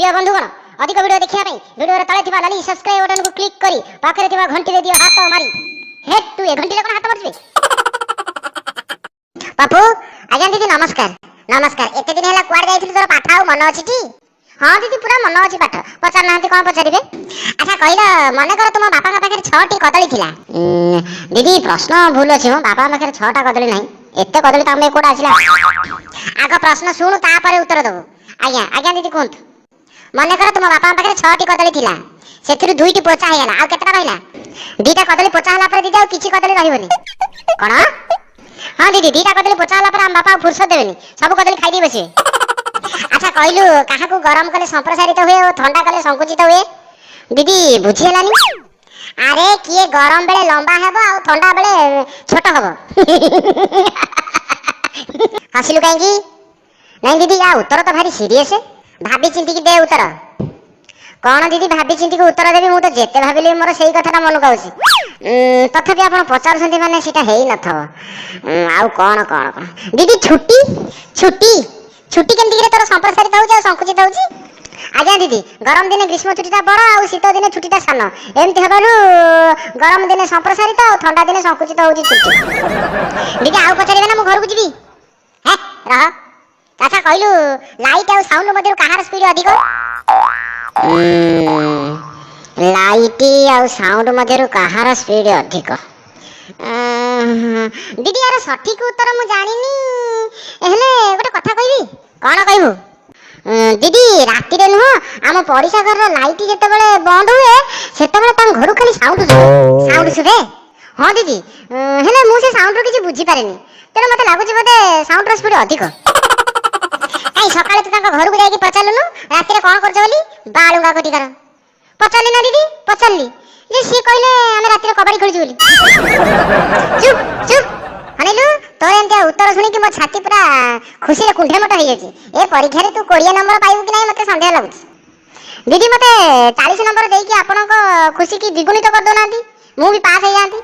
ପ୍ରିୟ ବନ୍ଧୁଗଣ, ଅଧିକ ଭିଡ଼ିଓ ଦେଖିବା ପାଇଁ ଭିଡ଼ିଓର ତଳେ ଥିବା ନାଲି ସବସ୍କ୍ରାଇବ୍ ବଟନକୁ କ୍ଲିକ୍ କରି ପାଖରେ ଥିବା ଘଣ୍ଟିରେ ଦିଅ ହାତ ମାରି। ହେ, ତୁ ଏ ଘଣ୍ଟିରେ କଣ ହାତ ମାରୁଛୁ? ପପୁ। ଆଜ୍ଞା ଦିଦି, ନମସ୍କାର। ନମସ୍କାର। ଏତେ ଦିନ ହେଲା କୁଆଡ଼େ ଯାଇଥିଲୁ? ତୋର ପାଠ ଆଉ ମନେ ଅଛି ଟି? ହଁ ଦିଦି, ପୁରା ମନେ ଅଛି ପାଠ। ପଚାରୁନାହାନ୍ତି, କଣ ପଚାରିବେ? ଆଚ୍ଛା କହିଲ, ମନେକର ତୁମ ବାପାଙ୍କ ପାଖରେ ଛଅଟି କଦଳୀ ଥିଲା। ଦିଦି, ପ୍ରଶ୍ନ ଭୁଲ ଅଛି। ମୋ ବାପାଙ୍କ ପାଖରେ ଛଅଟା କଦଳୀ ନାହିଁ। ଏତେ କଦଳୀ ତ ଆମେ କୋଉଟା ଆସିଲା? ଆଗ ପ୍ରଶ୍ନ ଶୁଣୁ, ତାପରେ ଉତ୍ତର ଦବୁ। ଆଜ୍ଞା ଆଜ୍ଞା ଦିଦି, କୁହନ୍ତୁ। ମନେକର ତୁମ ବାପାଙ୍କ ପାଖରେ ଛଅଟି କଦଳୀ ଥିଲା, ସେଥିରୁ ଦୁଇଟି ପୋଚା ହେଇଗଲା, ଆଉ କେତେଟା ରହିଲା? ଦିଟା କଦଳୀ ପୋଚା ହେଲା ପରେ ଦିଦି, ଆଉ କିଛି କଦଳୀ ରହିବନି। କଣ? ହଁ ଦିଦି, ଦିଟା କଦଳୀ ପୋଚା ହେଲା ପରେ ଆମ ବାପା ଆଉ ଫୁର୍ସତ ଦେବେନି, ସବୁ କଦଳୀ ଖାଇଦେଇ ବସିବେ। ଆଚ୍ଛା କହିଲୁ, କାହାକୁ ଗରମ କଲେ ସମ୍ପ୍ରସାରିତ ହୁଏ ଓ ଥଣ୍ଡା କଲେ ସଂକୁଚିତ ହୁଏ? ଦିଦି, ବୁଝି ହେଲାନି। ଆରେ, କିଏ ଗରମ ବେଳେ ଲମ୍ବା ହେବ ଆଉ ଥଣ୍ଡା ବେଳେ ଛୋଟ ହବ? ହସିଲୁ କାହିଁକି? ନାଇଁ ଦିଦି, ୟା ଉତ୍ତର ତ ଭାରି ସିରିୟସ୍। ଭାବି ଚିନ୍ତିକି ଦେ ଉତ୍ତର। କଣ ଦିଦି ଭାବି ଚିନ୍ତିକି ଉତ୍ତର ଦେବି? ମୁଁ ତ ଯେତେ ଭାବିଲି ମୋର ସେଇ କଥାଟା ମନକୁ ଆଉଛି। ତଥାପି ଆପଣ ପଚାରୁଛନ୍ତି ମାନେ ସେଇଟା ହେଇନଥିବ। ଆଉ କଣ କଣ କଣ ଦିଦି, ଛୁଟି ଛୁଟି ଛୁଟି କେମିତି କିରେ ତୋର ସମ୍ପ୍ରସାରିତ ହଉଛି ଆଉ ସଂକୁଚିତ ହଉଛି? ଆଜ୍ଞା ଦିଦି, ଗରମ ଦିନେ ଗ୍ରୀଷ୍ମ ଛୁଟିଟା ବଡ ଆଉ ଶୀତ ଦିନେ ଛୁଟିଟା ସାନ। ଏମିତି ହେବାରୁ ଗରମ ଦିନେ ସମ୍ପ୍ରସାରିତ ଆଉ ଥଣ୍ଡା ଦିନେ ସଂକୁଚିତ ହଉଛି ଛୁଟି। ଦିଦି, ଆଉ ପଚାରିବେ ନା ମୁଁ ଘରକୁ ଯିବି? ହେ, ରହ। ଆଚ୍ଛା କହିଲୁ, ଲାଇଟ୍ ଆଉ ସାଉଣ୍ଡ ମଧ୍ୟରୁ କାହାର ସ୍ପିଡ୍ ଅଧିକ? ଲାଇଟ୍ ଆଉ ସାଉଣ୍ଡ ମଧ୍ୟରୁ କାହାର ସ୍ପିଡ୍ ଅଧିକ? ଦିଦି, ୟାର ସଠିକ ଉତ୍ତର ମୁଁ ଜାଣିନି, ହେଲେ ଗୋଟେ କଥା କହିବି। କଣ କହିବୁ? ଦିଦି, ରାତିରେ ନୁହଁ, ଆମ ପଡ଼ିଶା ଘରର ଲାଇଟ୍ ଯେତେବେଳେ ବନ୍ଦ ହୁଏ, ସେତେବେଳେ ତାଙ୍କ ଘରୁ ଖାଲି ସାଉଣ୍ଡ ଶୁଭେ। ସାଉଣ୍ଡ ଶୁଭେ? ହଁ ଦିଦି, ହେଲେ ମୁଁ ସେ ସାଉଣ୍ଡରୁ କିଛି ବୁଝିପାରେନି। ତେଣୁ ମତେ ଲାଗୁଛି ବୋଧେ ସାଉଣ୍ଡର ସ୍ପିଡ୍ ଅଧିକ। କାଇଁ, ସକାଳେ ତୁ ତାଙ୍କ ଘରକୁ ଯାଇକି ପଚାରିଲୁନୁ ରାତିରେ କଣ କରୁଛ ବୋଲି? ବାଳୁଙ୍ଗା କୋଟିକାର। ପଚାରିଲି ନା ଦିଦି, ପଚାରିଲି ଯେ, ସିଏ କହିଲେ ଆମେ ରାତିରେ କବାଡି ଖେଳୁଛୁ ବୋଲି। ଚୁପ୍ ଚୁପ୍। ଅନେଇଲୁ, ତୋର ଏମିତିଆ ଉତ୍ତର ଶୁଣିକି ମୋ ଛାତି ପୁରା ଖୁସିରେ କୁଣ୍ଢେମୋଟ ହେଇଯାଉଛି। ଏ ପରୀକ୍ଷାରେ ତୁ 20 ନମ୍ବର ପାଇବୁ କି ନାହିଁ ମତେ ସନ୍ଦେହ ଲାଗୁଛି। ଦିଦି, ମତେ 40 ନମ୍ବର ଦେଇକି ଆପଣଙ୍କ ଖୁସିକି ଦ୍ୱିଗୁଣିତ କରିଦଉନାହାନ୍ତି, ମୁଁ ବି ପାସ୍ ହେଇଯାଆନ୍ତି।